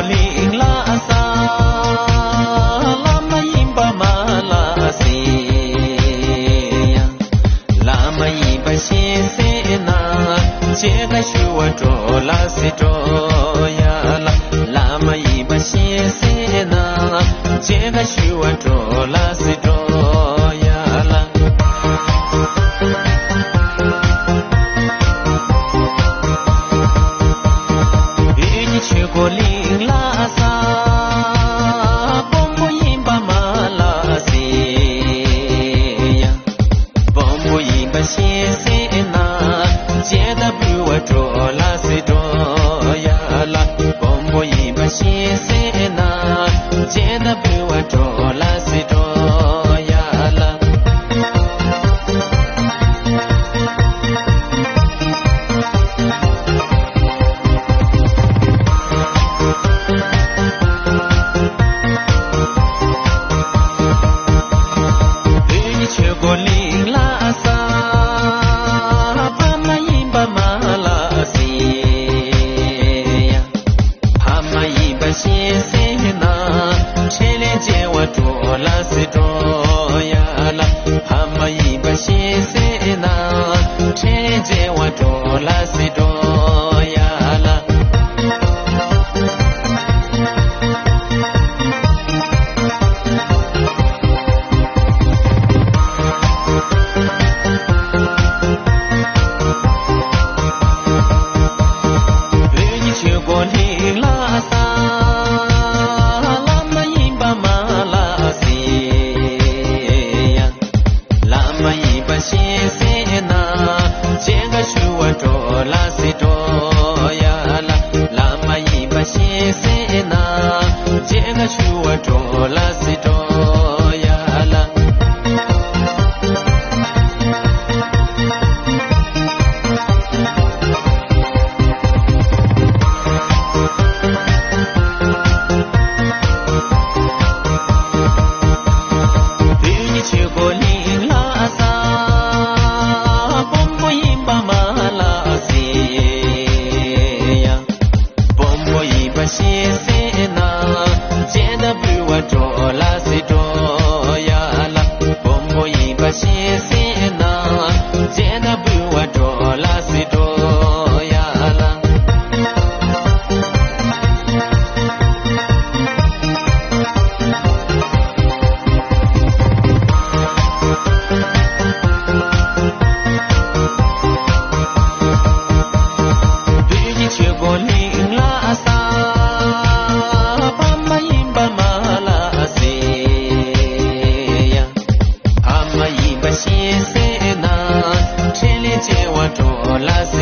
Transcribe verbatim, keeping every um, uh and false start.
གླིང་ལ་ས། བླ་མ་ཡིན་པ་མ་ལ་སྲིད་ཡ། བླ་མ་ཡིན་པ་ཤེས་སྲིད་ན། མཇལ་ཁ་ཞུ་བར་འགྲོ་ལ་སྲིད་འགྲོ་ཡ་ལ། བླ་མ་ཡིན་པ་ཤེས་སྲིད་ན། མཇལ་ཁ་ཞུ་བར་འགྲོ་ལ་སྲིད་འགྲོ་ཡ་ལ། བོད་ཀྱི་ཆོས་འཁོར་གླིང་ལ་ས། དཔོན་པོ་ཡིན་པ་མ་ལ་སྲིད་ཡ། དཔོན་པོ་ཡིན་པ་ཤེས་སྲིད་ན། མཇལ་དང་འབུལ་བར་འགྲོ་ལ་སྲིད་འགྲོ་ཡ་ལ། དཔོན་པོ་ཡིན་པ་ཤེས་སྲིད་ན། མཇལ་དང་འབུལ་བར་འགྲོ་ལ་སྲིད་འགྲོ་ཡ་ལ། བོད་ཀྱི་ཆོས་འཁོར་གླིང་ལ་ས། ཕ་མ་ཡིན་པ་མ་ལ་སྲིད་ཡ། ཕ་མ་ཡིན་པ་ཤེས་སྲིད་ན། འཕྲིན་ལས་མཇལ་བར་འགྲོ་ལ་སྲིད་འགྲོ་ཡ་ལ། ཕ་མ་ཡིན་པ་ཤེས་སྲིད་ན། འཕྲིན་ལས་མཇལ་བར་འགྲོ་ལ་སྲིད་འགྲོ་ཡ་ལ། བོད་ཀྱི་ཆོས་འཁོར་གླིང་ལ་ས། བླ་མ་ཡིན་པ་མ་ལ་སྲིད་ཡ། བླ་མ་ཡིན་པ་ཤེས་སྲིད་ན། མཇལ་ཁ་ཞུ་བར་འགྲོ་ལ་སྲིད་འགྲོ་ཡ་ལ། བླ་མ་ཡིན་པ་ཤེས་སྲིད་ན། མཇལ་ཁ་ཞུ་བར་འགྲོ་ལ་སྲིད་འགྲོ་ཡ་ལ། བོད་ཀྱི་ཆོས་འཁོར་གླིང་ལ་ས། དཔོན་པོ་ཡིན་པ་མ་ལ་སྲིད་ཡ། དཔོན་པོ་ཡིན་པ་ཤེས་སྲིད་ན། མཇལ་དང་འབུལ་བར་འགྲོ་ལ་སྲིད་འགྲོ་ཡ་ལ། དཔོན་པོ་ཡིན་པ་ཤེས་སྲིད་ན། མཇལ་དང་འབུལ་བར་འགྲོ་ལ་སྲིད་འགྲོ་ཡ་ལ། བོད་ཀྱི་ཆོས་འཁོར་གླིང་ལ་ས། ཕ་མ་ཡིན་པ་མ་ལ་སྲིད་ཡ། ཕ་མ་ཡིན་པ་ཤེས་སྲིད་ན། འཕྲིན་ལས་མཇལ་བར་འགྲོ་ལ་སྲིད།